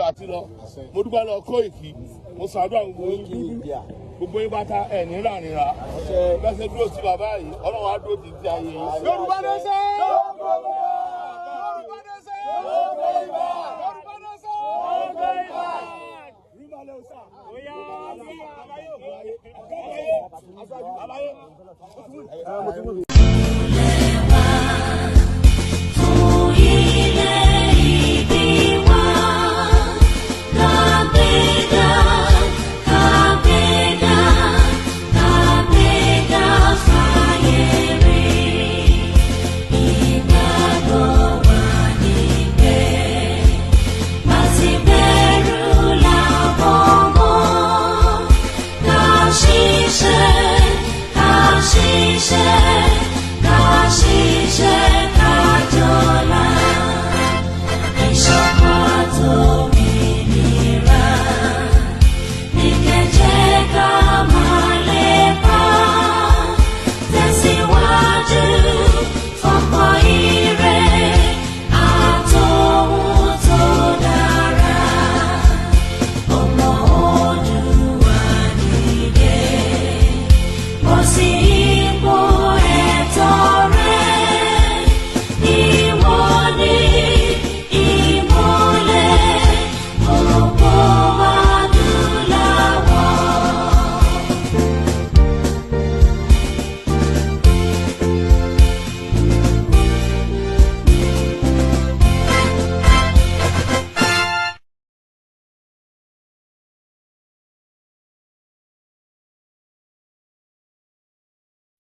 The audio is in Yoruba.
Àti lọ, mo dúpẹ́ lọ Kóìkì, mo ṣàdúrà gbogbo yín, gbogbo yín pátá ẹ̀ ní rànìrà bẹ́ẹ̀ ṣe dúró sí bàbá yìí. Ọlọ́run á dúró ti ti ayé yìí. Yorùbá nation! Yorùbá nation! Yorùbá nation! Oya, abaye, abaye.